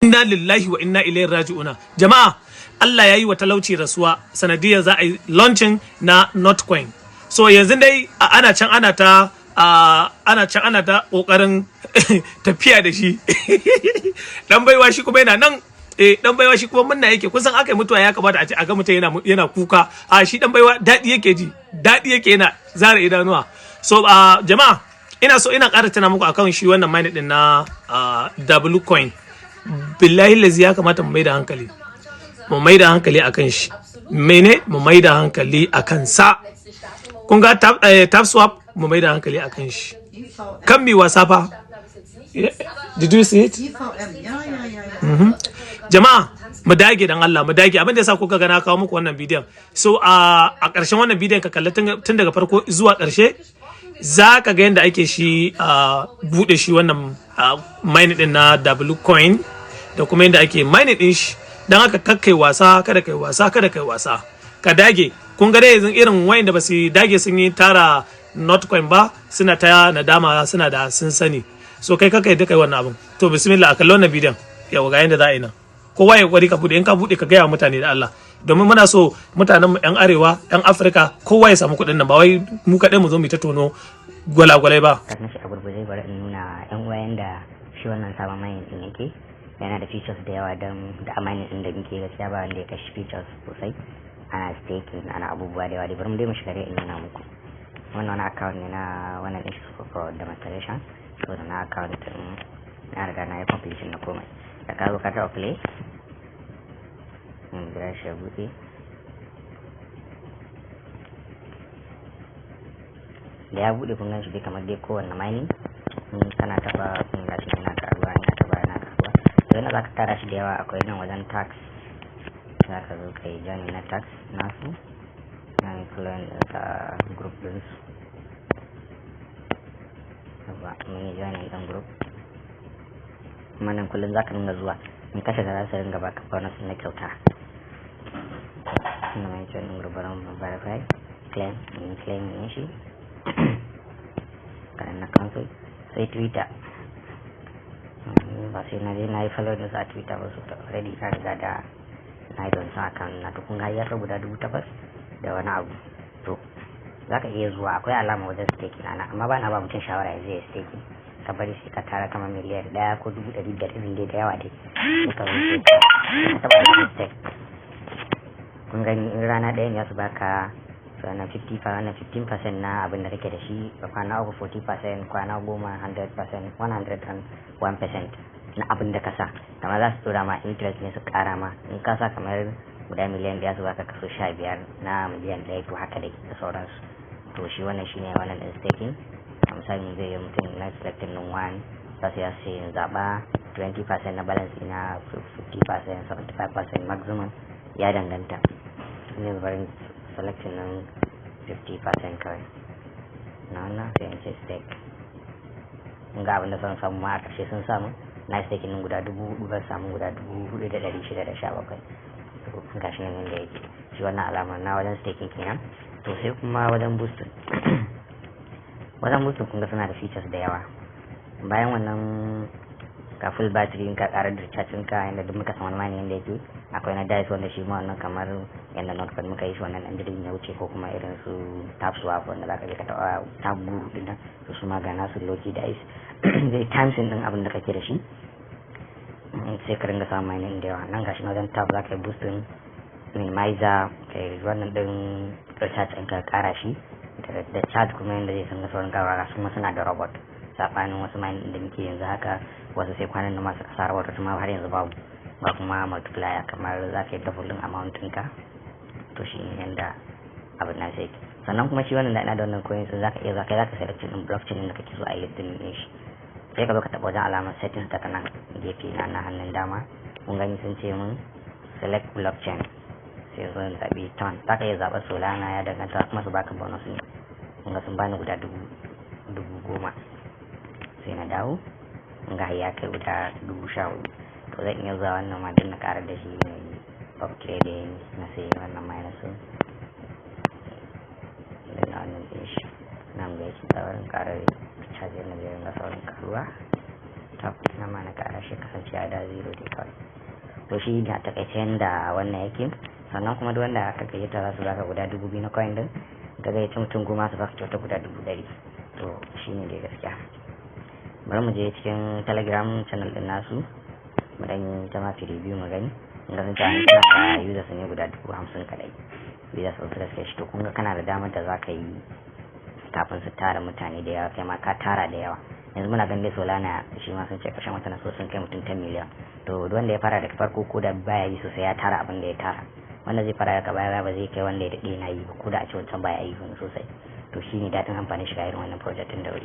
Inna lillahi wa inna ilaihi raji'una. Jama'a, Allah ya yi wa talauci rasuwa sanadiyar za a yi launching na Notcoin. So yanzu dai ana can ana ta kokarin tafiya da shi. Dan baiwa shi kuma yana nan, dan baiwa shi kuma munna yake. Kusan aka yi mutuwa, ya kamata a ce a ga mutum yana kuka. A shi dan baiwa daɗi yake ji, daɗi yake, yana zara idanuwa. So jama'a, ina so ina ƙara tana muku akan shi wannan mine din na W coin. Billahi lazi, ya kamata mu mai da hankali, mu mai da hankali akan shi. Mene? Mu mai da hankali akan sa. Kun ga tap swap, mu mai da hankali akan shi, kan mi wasa fa. Did you see it? IVM, ja. Jama'a, mu dage, dan Allah mu dage. Abin da yasa kuka ga na kawo muku wannan bidiyon, so a ƙarshen wannan bidiyon, ka kalla tun daga farko zuwa ƙarshe, za ka ga yadda ake shi a bude shi wannan mine din na W coin da kuma yadda ake mine din shi. Don haka kakkai wasa, kada kai wasa, kada kai wasa, ka dage. Kun ga dai yanzu irin wayanda ba su dage sun yi tara Notcoin ba, suna ta nadama, suna da sun sani. So kai kaka yadda kai wannan abin. To bismillah, a kalli wannan bidiyon. Yau ga yadda za a yi nan. Kowa ya kwari ka bude. In ka bude, ka gaya wa mutane da Allah, domin muna so mutanen mu yan arewa, yan Afirka, kowa ya samu kuɗin nan, ba wai mu kaɗai mu zo mu ta tono gwalagwalai ba. Kafin shi, a gurguje bari in nuna yan uwa yanda shi wannan sabon mining din yake. Yana da features da yawa, don da mining din da muke, gaskiya ba wanda ya kashi features sosai. Ana staking, ana abubuwa da yawa dai. Bari mu dai mu shiga dai in nuna muku. Wannan wani account ne na wannan din for demonstration. So da na account din na riga na yi completion na komai. Da ka zo ka taɓa play, in jira shi ya buɗe. Da ya buɗe, kun gan shi dai kamar dai kowanne mining. In kana taɓa, kun ga shi yana karuwa, yana taɓa, yana karuwa. To yana za ka tara shi da yawa. Akwai nan wajen task, za ka zo ka yi join na task nasu nan, following ɗinka group ɗinsu. Yawwa, mun yi joining ɗin group. Kuma nan kullum za ka dinga zuwa, in ka shiga za su ringa baka bonus na kyauta. Ina mai joining group, bari mu verify claim, mun claim ɗin shi kanan na cancel. Sai Twitter, ba sai na je na yi follow ɗinsu a Twitter ba, su already na riga da na yi don sa account na. To kun ga ya guda 8,000 da wani abu. To za ka iya zuwa, akwai alama wajen staking ana, amma ba na ba mutum shawara ya zai staking. Ka bari sai ka tara kamar miliyan 1 ko 500,000, irin dai da yawa dai, sai ka zo sai ka taɓa wajen stake. Kun gani, in rana ɗaya ne za su baka wannan 50, wannan 15% na abin da kake da shi, kwana 3 40%, kwana 10 100%, 101% na abin da ka sa. Kamar za su tura ma interest ne, su kara ma. In ka sa kamar guda miliyan 1, su baka kaso 15 na miliyan 1. To haka dai da sauransu. To shi wannan shine wannan din staking. A misali zai yi mutum na selecting din one, za su yi zaɓa 20% na balance ina, 50%, 75% maximum, ya danganta ne. Bari selecting din 50% kawai na wannan, sai in ce stake. In ga abin da sun samu ma a ƙarshe, sun samu na staking din guda 4,000, ban samu guda 4,617. To gashi nan yanda yake shi wannan alamar na wajen staking kenan. To sai kuma wajen boosting. Wajen boosting, kun ga suna da features da yawa. Bayan wannan, ka full battery, in ka ƙara da recharge ɗinka, yanda duk muka san wani mining yanda yake. Akwai na dice, wanda shi ma wannan kamar yanda Notcoin muka yi shi, wannan ɗan jirgin ya wuce, ko kuma irin su tap swap wanda zaka je ka taɓa tap guru ɗin nan. To su ma ga nasu lucky dice, zai times ɗin abin da kake da shi, sai ka ringa samun mining da yawa. Nan gashi na wajen tap, za ka yi boosting minimizer, ka yi wannan ɗin recharge ɗin, ka ƙara shi da charge, kuma yanda zai sanga saurin ƙarawa. Su ma suna da robot, saɓanin wasu mining da muke yanzu haka, wasu sai kwanan da masu kasa robot, wasu ma har yanzu babu ba. Kuma multiplier, kamar za ka yi double ɗin amount ɗinka. To shi ne yanda abin na sai. Sannan kuma shi wannan da ina da wannan coins, za ka iya za ka selection ɗin blockchain ɗin da kake so a yi listing ɗin shi. Sai ka zo ka taɓa wajen alamar settings daga nan gefe na hannun dama. Kun gani, sun ce mun select blockchain, sai zo in zaɓi TON. Za ka iya zaɓar Solana, ya danganta, kuma su baka bonus ne. Kun ga sun bani guda 10,000. Sai na dawo, kun ga ya kai guda 14,000. To zan iya zuwa wannan ma don na ƙara da shi ne, upgrading na sai wannan ma na so da na wannan ɗin shi nan ga yake saurin ƙara charge na zai ringa saurin karuwa. Tap na ma na kara shi kasance a da zero dai kawai. To shi da takaice yanda wannan yake. Sannan kuma duk wanda aka gayyata za su baka guda 2000 na coin din. Ka gayyaci mutum 10 su baka kyauta guda 100,000. To shine dai gaskiya. Bari mu je cikin Telegram channel din nasu mu dan yi ta mafi review mu gani. In ga sun ce an suna da users ne guda 50,000 kadai, users sun suka shi. To kun ga kana da damar da za ka yi kafin su tara mutane da yawa, kai ma ka tara da yawa. Yanzu muna ganin dai Solana shi ma sun ce ƙarshen watan so sun kai mutum 10 miliyan. To duk wanda ya fara daga farko, ko da baya yi sosai, ya tara abin da ya tara. Wanda zai fara daga baya ba zai kai wanda ya daɗe na yi ba, ko da a ce wancan baya yi wani sosai. To shine daɗin amfanin shiga irin wannan project ɗin da wuri.